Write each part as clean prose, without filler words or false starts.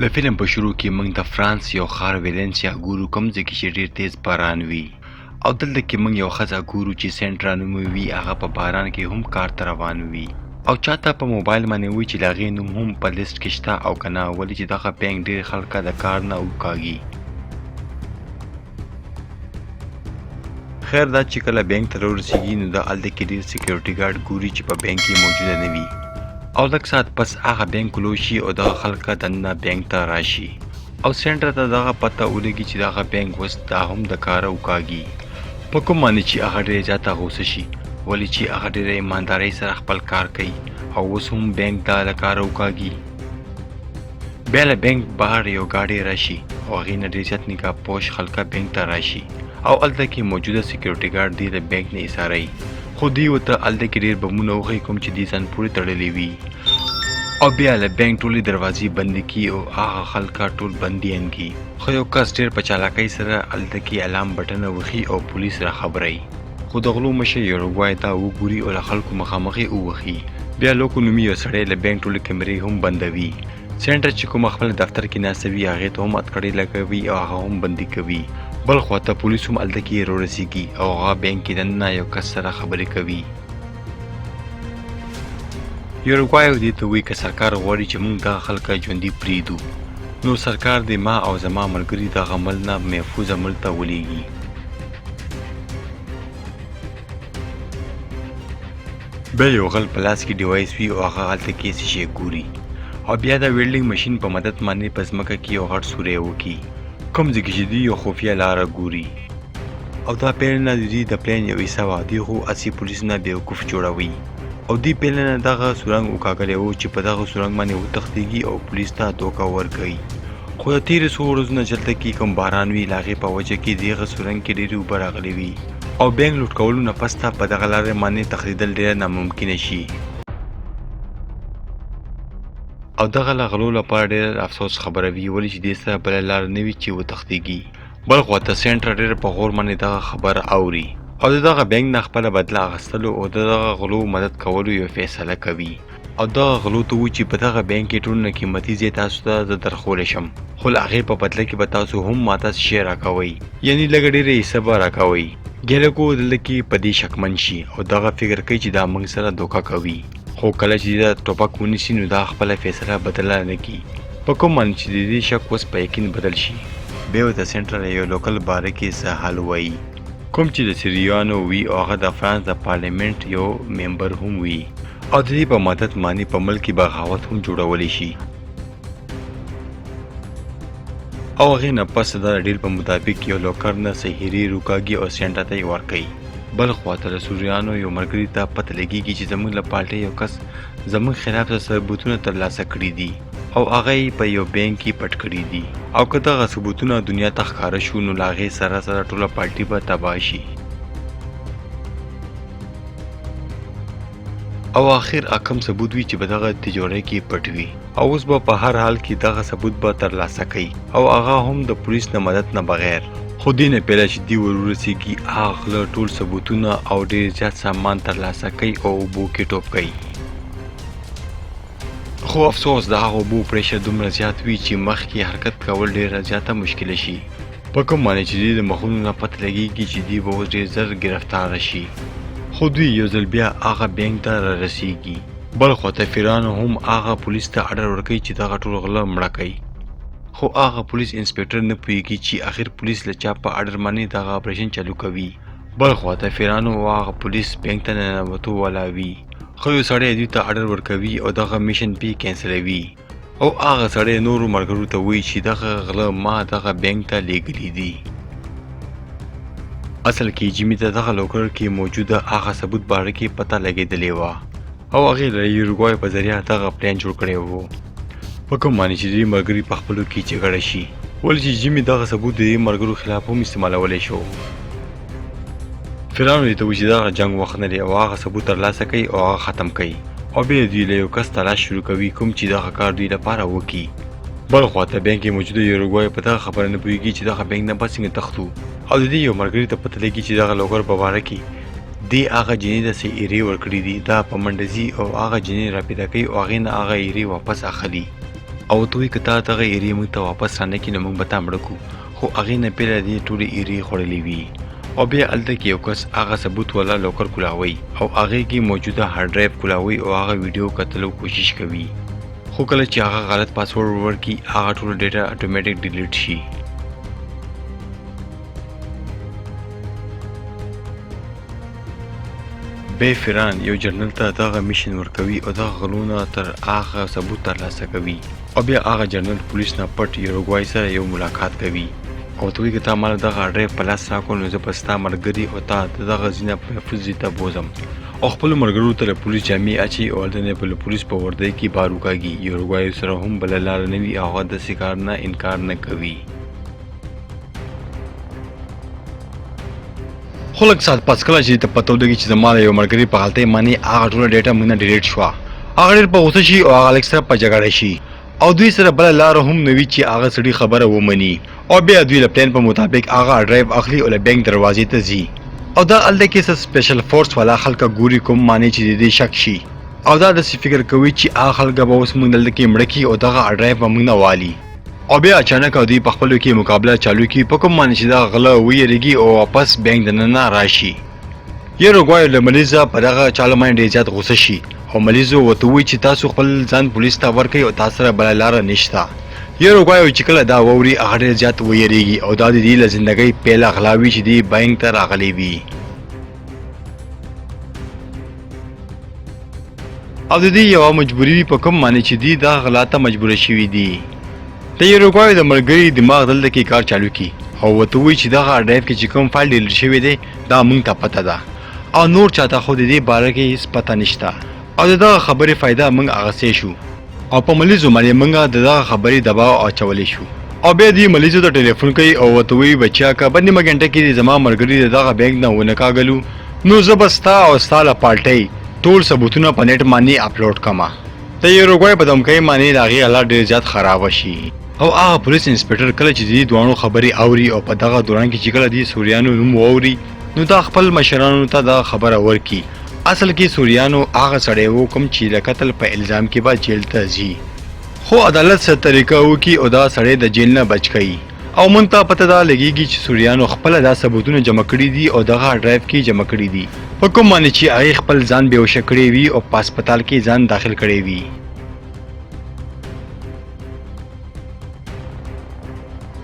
د فلم په شروع کې موږ د فرانس یو ښار ویلنسیا ګورو، کوم ځای کې چې ډیر تیز باران وي، او دلته کې موږ یو ښځه ګورو چې سینټرا نومې وي. هغه په باران کې هم کار ته روان وي او چاته په موبایل باندې وي چې د هغې نوم هم په لیست کې شته او که نه، ولې چې دغه بانک ډیر خلک د کار نه وکاږي. خیر دا چې کله بانک ته راورسیږي نو دا هلته کې ډیر سکیورټي ګارډ ګوري چې په بانک کې موجوده نه وي، او لږ ساعت پس هغه بانک کلو شي او دغه خلک دننه بانک ته راشي، او سینټر ته دغه پته ولګي چې دغه بانک اوس دا هم د کاره وکاږي، په کوم باندې چې هغه ډېره زیاته غوسه شي، ولې چې هغه ډېره ایماندارۍ سره خپل کار کوي او اوس هم بانک دا له کاره وکاږي. بیا له بانک بهر یو ګاډی راشي او هغې نه ډېر زیات نقاب پوش خلک بانک ته راشي، او هلته کې موجوده سکیورټي ګارډ دی له بانک نه ایساروي، خو دوی ورته هلته کې ډېر بمونه وښيي کوم چې دوی ځان پورې تړلي وي، او بیا له بانک ټولې دروازې بندې کړي او هغه خلک ټول بندیان کړي. خو یو کس ډېر په چالاکۍ سره هلته کې الارم بټنه وښي او پولیس راخبروي، خو د غلو مشر یوروګوای ته وګوري او له خلکو مخامخ یې ووهي. بیا لوکو نومي یو سړی له بانک ټولې کمرې هم بندوي. سینټر چې کومه خپل دفتر کې ناسته وي هغې ته هم اتکړې لګوي او هغه هم بندي کوي. بل خوا ته پولیس هم هلته کې راورسیږي او هغه بانک کې دننه یو کس سره خبرې کوي. یوروګوای دې ته وایي که سرکار غواړي چې موږ دغه خلک ژوندي پرېږدو نو سرکار دې ما او زما ملګري دغه ملک نه محفوظه ملک ته ولیږي. بیا یو غل په لاس کې ډیوایس وي او هغه هلته کې څه شی ګوري، او بیا د ویلډینګ ماشین په مدد باندې په ځمکه کې یو غټ سوری وکړي کوم ځای کې چې دوی یو خفیه لاره ګوري، او دا پیل نه د دوی د پلان یو حصه وه. دوی خو هسې پولیس نه بیوقوف جوړوي، او دوی پیل نه دغه سورنګ وکاږلی و چې په دغه سورنګ باندې وتښتېږي او پولیس ته دوکه ورکوي. خو د تېرو څو ورځو نه چې هلته کې کوم باران وي له هغې په وجه کې دغه سورنګ کې ډېرې اوبه راغلې وي، او بانک لوټ کولو نه پس ته په دغه لارې باندې تښتېدل ډېره ناممکنه شي، او دغه له غلو لپاره ډېره د افسوس خبره وي، ولې چې دې سره بله لاره نه وي چې وتښتېږي. بل خوا ته سینټر ډېر په غور باندې دغه خبره اوري او د دغه بانک نه خپله بدله اخیستلو او د دغه غلو مدد کولو یو فیصله کوي، او دغه غلو ته وایي چې په دغه بانک کې ټول نه قیمتي ځای تاسو ته زه درښولی شم، خو له هغې په بدله کې به تاسو هم ماته څه شی راکوئ، یعنی لږه ډېره حصه به راکوئ. ګیلکو دلته کې په دې شکمن شي او دغه فکر کوي چې دا موږ سره دوکه کوي، خو کله چې دا ټوپک ونیسي نو دا خپله فیصله بدله نه کړي، په کوم باندې چې د دې شک اوس په یقین بدل شي. بیا ورته سینټرل یو لوکل باره کې څه حل وایي کوم چې د سیریانو وي، او هغه د فرانس د پارلیمنټ یو ممبر هم وي، او د دې په مدد باندې په ملک کې بغاوت هم جوړولی شي، او هغې نه پس د ډیل په مطابق یو لوکر نه څه هیرې روکاږي او سینټر ته یې ورکوي. بل خوا ته د سوریانو یو ملګري ته پته لګیږي چې زموږ له پارټۍ یو کس زموږ خلاف څه ثبوتونه ترلاسه کړي دي او هغه یې په یو بانک کې پټ کړي دي، او که دغه ثبوتونه دنیا ته ښکاره شو نو له هغې سره سره ټوله پارټي به تباه شي. او آخر کوم ثبوت وي چې په دغه تجورۍ کې پټ وي، او اوس به په هر حال کې دغه ثبوت به ترلاسه کوي، او هغه هم د پولیس نه مدد نه بغیر. خو دې نه پیله چې دوی ورورسیږي هغه غله ټول ثبوتونه او ډېر زیات سامان ترلاسه کوي او اوبو کې ټوپ کوي. خو افسوس د هغو اوبو پریشر دومره زیات وي چې مخکې حرکت کول ډېره زیاته مشکله شي، په کوم باندې چې دوی د مخونو نه پته لګیږي چې دوی به اوس ډېر زر ګرفتار شي. خو دوی یو ځل بیا هغه بانک ته رارسیږي. بل خوا ته فیرانو هم هغه پولیس ته اډر ورکوي چې دغه ټول غله مړه کوي، خو هغه پولیس انسپکټر نه پوهیږي چې اخر پولیس له چا په اډر باندې دغه اپریشن چالو کوي. بل خوا ته فیرانو او هغه پولیس بانک ته ننوتو والا وي، خو یو سړی دوی ته اډر ورکوي او دغه میشن پې کینسلوي، او هغه سړی نورو ملګرو ته وایي چې دغه غله ما دغه بانک ته لیږلي دي. اصل کې جیمي ته دغه لوکر کې موجوده هغه ثبوت باره کې پته لګېدلې وه، او هغې له یوروګوای په ذریعه دغه پلان جوړ کړی و، په کوم باندې چې دوی ملګري په خپلو کې جګړه شي، ولې چې جیمي دغه ثبوت د دې ملګرو خلاف هم استعمالولی شو. فیرانو دې ته وایي چې دغه جنګ وخت نه دی، او هغه ثبوت ترلاسه کوي او هغه ختم کوي، او بیا دوی له یو کس تلاش شروع کوي کوم چې دغه کار دوی لپاره وکړي. بل خوا ته بانک کې موجوده یوروګوای په دغه خبره نه پوهیږي چې دغه بانک نه به څنګه تښتو، او د دې یو ملګري ته پته لګي چې دغه لوګر په باره کې دې هغه جینۍ ته څه ایرې ورکړي دي. دا په منډه ځي او هغه جینۍ راپیدا کوي او هغې نه هغه ایرې واپس اخلي، او ورته وایي که تا دغه ایرې موږ ته واپس رانه کړي نو موږ به تا مړه کړو، خو هغې نه پېله دې ټولې ایرې خوړلې وي. او بیا هلته کې یو کس هغه ثبوت والا لوکر کولاوي او هغې کې موجوده هارډ ډرایو کولاوي او هغه ویډیو کتلو کوشش کوي، خو کله چې هغه غلط پاسورډ ورکړي هغه ټوله ډیټا اټومیټک ډیلیټ شي. بیا فران یو جنرال ته دغه میشن ورکوي او دغه غلونه تر هغه ثبوت ترلاسه کوي، او بیا هغه جنرال پولیس نه پټ یوروګوای سره یو ملاقات کوي او ورته وایي که تا ماله دغه ډرایو په لاس راکړو نو زه به ستا ملګري او تا د دغه ځای نه محفوظ ځای ته بوځم، او خپلو ملګرو ته له پولیس جامې اچوي او هلته نه په پولیس په وردۍ کې بار وکاږي. یوروګوای سره هم بله لاره نه وي او هغه داسې کار نه انکار نه کوي. خو لږ ساعت پس کله چې ته پته ولګي چې زما یو ملګري په غلطۍ باندې هغه ټوله ډیټا موږ نه ډیلیټ شوه، هغه ډېر په غوسه شي او هغه لږ سره په جګړه شي، او دوی سره بله لاره هم نه وي چې هغه سړي خبره ومني، او بیا دوی له پلان په مطابق هغه ډرایو اخلي او له بانک دروازې ته ځي، او دا هلته کې څه سپیشل فورس والا خلک ګوري کوم معنی چې د دې شک شي، او دا داسې فکر کوي چې هغه خلک به اوس موږ دلته کې مړه کړي او دغه ډرایو به موږ نه والي. او بیا اچانک دوی په خپلو کې مقابله چالو کړي په کوم معنی چې دا غله ویریږي او واپس بانک دننه راشي. یوروګوای له ملیزه په دغه چالو باندې ډېر زیات غوسه شي او ملیزو ورته ووایي چې تاسو خپل ځان پولیس ته ورکړئ او تاسو سره بله لاره نشته. یوروګوای چې کله دا واوري هغه ډېر زیات ویریږي او دا د دوی له زندګۍ پیله غلا وي چې دوی بانک ته راغلي وي. او د دې یوه مجبوري وي په کوم معنی چې دوی دغه غلا ته مجبوره شوي دي. د یوروګوای د ملګري دماغ دلته کې کار چالو کړي او ورته ووایي چې دغه ډرایو کې چې کوم فایل ډیلیټ شوی دی دا موږ ته پته ده او نور چاته خو د دې باره کې هیڅ پته نشته، او د دغه خبرې فایده موږ اخیستی شو او په ملیزو باندې موږ د دغه خبرې دباو اچولی شو. او بیا دوی ملیزو ته ټلیفون کوي او ورته وایي بچیا که په نیمه ګنټه کې دې زما ملګري د دغه بانک نه ونه کاږلو نو زه به ستا او ستا له پارټۍ ټول ثبوتونه په نېټ باندې اپلوډ کړم. د یوروګوای په دمکۍ باندې د هغې حالات ډېر زیات خراب شي، او هغه پولیس انسپکټر کله چې د دې دواړو خبرې اوري او په دغه دوران کې چې کله دې سوریانو نوم واوري نو دا خپل مشرانو ته دغه خبره ورکړي. اصل کې سوریانو هغه سړی و کوم چې د قتل په الزام کې به جیل ته ځي، خو عدالت څه طریقه وکړي او دا سړی د جیل نه بچ کوي. او مونږ ته پته دا لګیږي چې سوریانو خپله دا ثبوتونه جمع کړي دي او دغه ډرایو کې جمع کړي دي په کوم باندې چې هغې خپل ځان بېهوشه کړی وي او په هسپتال کې ځان داخل کړی وي.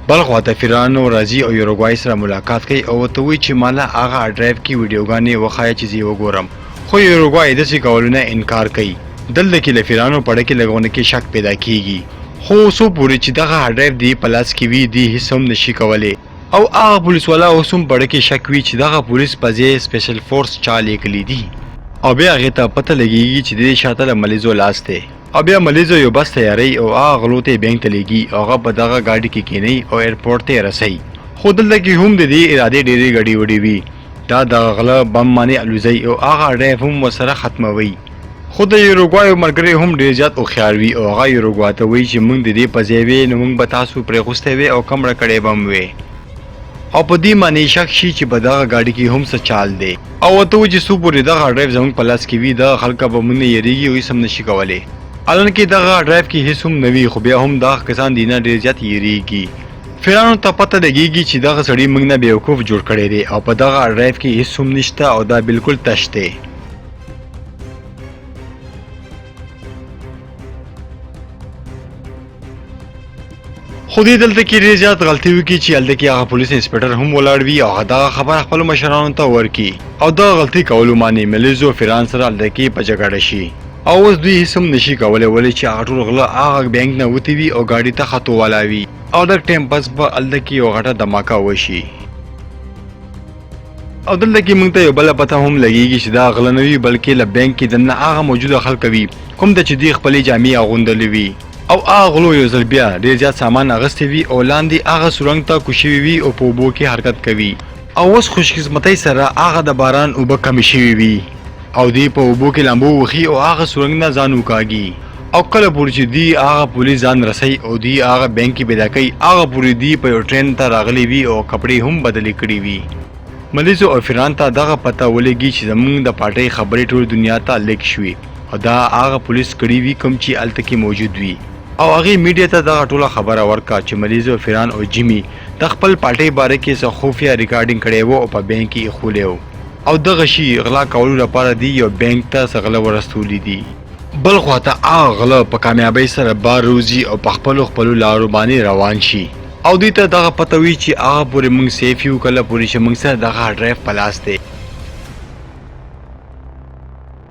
بل خوا ته فیرانو راځي او یوروګوای سره ملاقات کوي او ورته وایي چې ماله هغه ډرایو کې ویډیوګانې وښایه چې زه یې وګورم، خو یوروګوای داسې کولو نه انکار کوي. دلته کې له فیرانو په ډکې لګونه کې شک پیدا کیږي، خو څو پورې چې دغه هارډ ډرایو دی په لاس کې وي دی هیڅ هم نشي کولی، او هغه پولیس والا اوس هم په ډکې شک وي چې دغه پولیس په ځای سپیشل فورس چا لیکلی دي. او بیا هغې ته پته لګیږي چې دې شاته له ملیزو لاس دی، او بیا ملیزو یو بس تیاروي او هغه غلو ته یې بانک ته لیږي او هغه په دغه ګاډي کې کینوي او ایرپورټ ته یې رسوي. خو دلته کې هم د دې ارادې ډېرې ګډې وډې وي، دا دغه غله بم باندې الوزوي او هغه ډرایو هم ورسره ختموي. خو د یوروګوای ملګری هم ډېر زیات هوښیار وي او هغه یوروګوا ته وایي چې موږ د دې په ځای وې نو موږ به تاسو پرېښوستی وی او کمړه کړی به هم وی، او په دې معنی شک شي چې په دغه ګاډي کې هم څه چال دی، او ورته وایي چې څو پورې دغه ډرایو زموږ په لاس کې وي دغه خلک به موږ نه یریږي او هیڅ هم نشي کولی. حالانکه دغه ډرایو کې هیڅ هم نه وي، خو بیا هم دغه کسان دینه ډېر زیات یریږي. فیرانو ته پته لګیږي چې دغه سړي موږ نه بیوقوف جوړ کړی دی او په دغه ډرایو کې هیڅ هم نشته او دا بالکل تش دی. خو دې دلته کې ډېر زیات غلطي وکړي چې هلته کې هغه پولیس انسپکټر هم ولاړ وي او هغه دغه خبره خپلو مشرانو ته ورکړي او دغه غلطي کولو باندې ملیزو فران سره هلته کې په جګړه شي، او اوس دوی هیڅ هم نشي کولی ولې چې هغه ټول غله هغه بانک نه وتي وي او ګاډي ته ختو والا وي، او لږ ټایم پس به هلته کې یوه غټه دماکه وشي. او دلته کې موږ ته یو بله پته هم لګیږي چې دا غله نه وي بلکې له بانک کې دننه هغه موجوده خلک وي کوم ته چې دوی خپلې جامې اغوندلې وي، او هغه غلو یو ځل بیا ډېر زیات سامان اغوستی وي او لاندې هغه سورنګ ته کوز شوي وي او په اوبو کې حرکت کوي، او اوس خوشقسمتۍ سره هغه د باران اوبه کمې شوې وي او دوی په اوبو کې لامبو وهي او هغه سورنګ نه ځان وکاږي، او کله پورې چې دوی هغه پولیس ځان رسوي او دوی هغه بانک کې پیدا کوي هغه پورې دوی په یو ټرین ته راغلي وي او کپړې هم بدلې کړې وي. ملیزو او فران ته دغه پته ولګي چې زمونږ د پارټۍ خبرې ټول دنیا ته لیک شوې او دا هغه پولیس کړي وي کوم چې هلته کې موجود وي. او هغې میډیا ته دغه ټوله خبره ورکړه چې ملیزو فیران او جیمي د خپل پارټۍ باره کې څه خفیه ریکارډینګ کړی وو او په بینک کې ایښولی وو او دغه شي غلا کولو لپاره دی یو بینک ته څه غله ورستولي دي. بل خوا ته هغه غله په کامیابۍ سره بار روزي او په خپلو خپلو لارو باندې روان شي او دوی ته دغه پته وي چې هغه پورې موږ سیف یو کله پورې چې موږ سره دغه هارډ ډرایو په لاس دی.